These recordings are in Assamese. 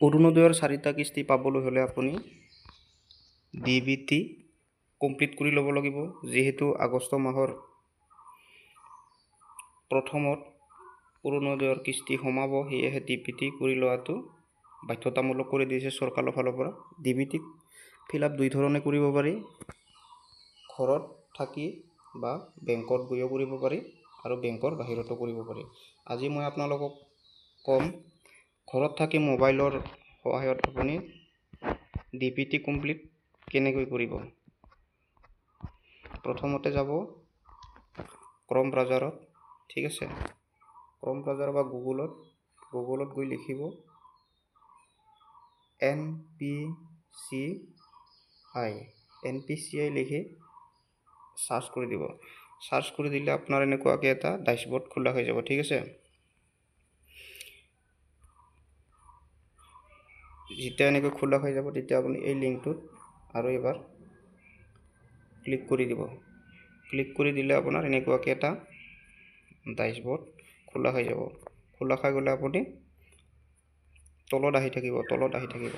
অৰুণোদয়ৰ চাৰিটা কিস্তি পাবলৈ হ'লে আপুনি ডিবিটি কমপ্লিট কৰি ল'ব লাগিব। যিহেতু আগষ্ট মাহৰ প্ৰথমত অৰুণোদয়ৰ কিস্তি সোমাব, সেয়েহে ডিবিটি কৰি লোৱাটো বাধ্যতামূলক কৰি দিছে চৰকাৰৰ ফালৰ পৰা। ডিবিটি ফিল আপ দুই ধৰণে কৰিব পাৰি, ঘৰত থাকি বা বেংকত গৈও কৰিব পাৰি আৰু বেংকৰ বাহিৰতো কৰিব পাৰি। আজি মই আপোনালোকক ক'ম ঘৰত থাকি মোবাইলৰ সহায়ত আপুনি ডিবিটি কমপ্লিট কেনেকৈ কৰিব। প্ৰথমতে যাব ক্ৰম ব্ৰাউজাৰত, ঠিক আছে, ক্ৰম ব্ৰাউজাৰ বা গুগলত গৈ লিখিব NPCI, NPCI লিখি চাৰ্চ কৰি দিব। চাৰ্চ কৰি দিলে আপোনাৰ এনেকুৱাকৈ এটা ডেছবৰ্ড খোলা হৈ যাব, ঠিক আছে। যেতিয়া এনেকৈ খোলা হৈ যাব তেতিয়া আপুনি এই লিংকটোত আৰু এবাৰ ক্লিক কৰি দিব। ক্লিক কৰি দিলে আপোনাৰ এনেকুৱাকৈ এটা ডেছবৰ্ড খোলা হৈ যাব। খোলা খাই গ'লে আপুনি তলত আহি থাকিব, তলত আহি থাকিব,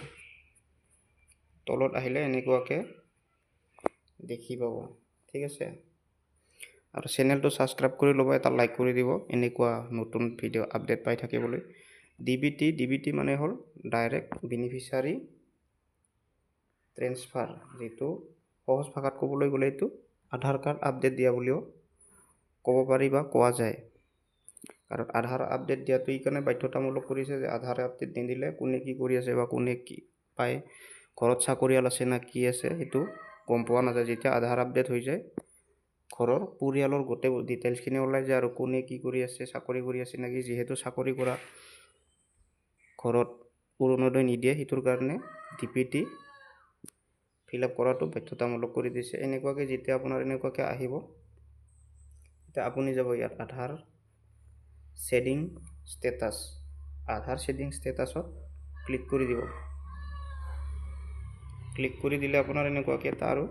তলত আহিলে এনেকুৱাকৈ দেখি পাব, ঠিক আছে। আৰু চেনেলটো ছাবস্ক্ৰাইব কৰি ল'ব, এটা লাইক কৰি দিব এনেকুৱা নতুন ভিডিঅ' আপডেট পাই থাকিবলৈ। ডিবিটি মানে হ'ল ডাইৰেক্ট বেনিফিচিয়াৰী ট্ৰেন্সফাৰ, যিটো সহজ ভাষাত ক'বলৈ গ'লে এইটো আধাৰ কাৰ্ড আপডেট দিয়া বুলিও ক'ব পাৰি বা কোৱা যায়। কাৰণ আধাৰ আপডেট দিয়াটো এইকাৰণে বাধ্যতামূলক কৰিছে যে আধাৰ আপডেট নিদিলে কোনে কি কৰি আছে বা কোনে কি পায়, ঘৰত চাকৰিয়াল আছে না কি আছে সেইটো গম পোৱা নাযায়। যেতিয়া আধাৰ আপডেট হৈ যায় ঘৰৰ পৰিয়ালৰ গোটেই ডিটেইলছখিনি ওলাই যায় আৰু কোনে কি কৰি আছে, চাকৰি কৰি আছে নেকি। যিহেতু চাকৰি কৰা ঘৰত অৰুণোদয় নিদিয়ে, সেইটোৰ কাৰণে ডিবিটি ফিল আপ কৰাটো বাধ্যতামূলক কৰি দিছে। এনেকুৱাকৈ যেতিয়া আপোনাৰ এনেকুৱাকৈ আহিব তেতিয়া আপুনি যাব ইয়াত আধাৰ শ্বেডিং ষ্টেটাছ, আধাৰ শ্বেডিং ষ্টেটাছত ক্লিক কৰি দিব। ক্লিক কৰি দিলে আপোনাৰ এনেকুৱাকৈ এটা আৰু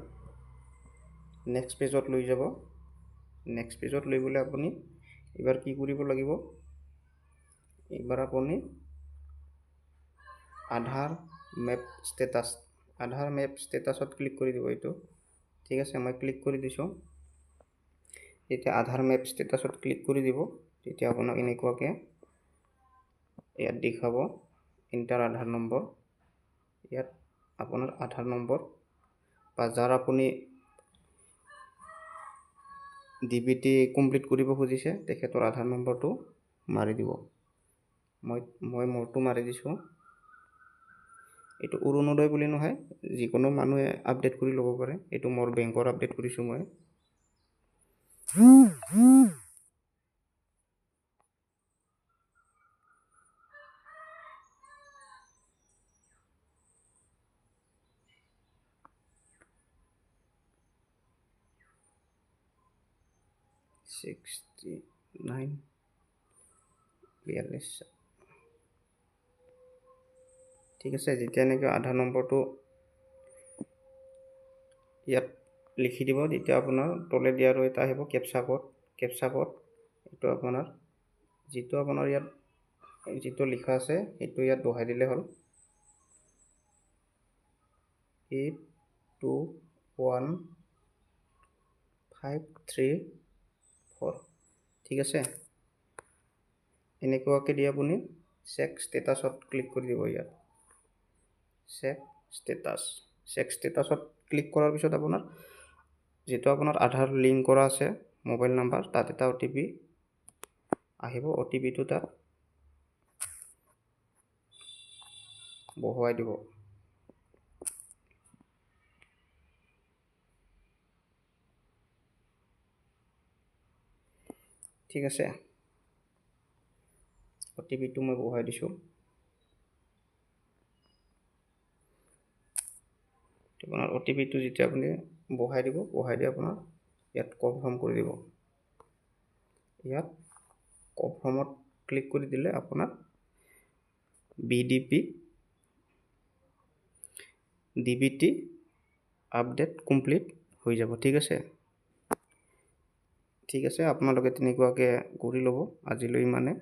নেক্সট পেজত লৈ যাব। নেক্সট পেজত লৈ গ'লে আপুনি এইবাৰ কি কৰিব লাগিব, এইবাৰ আপুনি আধাৰ মেপ ষ্টেটাছ, আধাৰ মেপ ষ্টেটাছত ক্লিক কৰি দিব এইটো, ঠিক আছে। মই ক্লিক কৰি দিছোঁ। যেতিয়া আধাৰ মেপ ষ্টেটাছত ক্লিক কৰি দিব তেতিয়া আপোনাক এনেকুৱাকৈ ইয়াত দেখাব এণ্টাৰ আধাৰ নম্বৰ। ইয়াত আপোনাৰ আধাৰ নম্বৰ বা যাৰ আপুনি ডিবিটি কমপ্লিট কৰিব খুজিছে তেখেতৰ আধাৰ নম্বৰটো মাৰি দিব। মই মোৰটো মাৰি দিছোঁ। এইটো অৰুণোদয় বুলি নহয়, যিকোনো মানুহে আপডেট কৰি ল'ব পাৰে। এইটো মোৰ বেংকৰ আপডেট কৰিছোঁ মই। 69 42, ঠিক আছে। যেতিয়া এনেকৈ আধাৰ নম্বৰটো ইয়াত লিখি দিব তেতিয়া আপোনাৰ তলেদি আৰু এটা আহিব কেপচা কোড। কেপচা কোড এইটো আপোনাৰ যিটো আপোনাৰ ইয়াত যিটো লিখা আছে সেইটো ইয়াত বহাই দিলে হ'ল। 8 2 1 5 3 4, ঠিক আছে। এনেকুৱাকৈ দি আপুনি চেক ষ্টেটাছত ক্লিক কৰি দিব। ইয়াত চেক ষ্টেটাছ, চেক ষ্টেটাছত ক্লিক কৰাৰ পিছত আপোনাৰ যিটো আপোনাৰ আধাৰ লিংক কৰা আছে মোবাইল নাম্বাৰ, তাত এটা অ' টি পি আহিব। অ' টি পিটো তাত বহুৱাই দিব। ঠিক আছে, অ' টি পিটো মই বহুৱাই দিছোঁ। আপোনাৰ অ' টি পিটো যেতিয়া আপুনি বহাই দিব, বহাই দি আপোনাৰ ইয়াত কনফাৰ্ম কৰি দিব। ইয়াত কনফাৰ্মত ক্লিক কৰি দিলে আপোনাৰ ডিবিটি আপডেট কমপ্লিট হৈ যাব, ঠিক আছে। ঠিক আছে, আপোনালোকে তেনেকুৱাকৈ কৰি ল'ব। আজিলৈ ইমানে।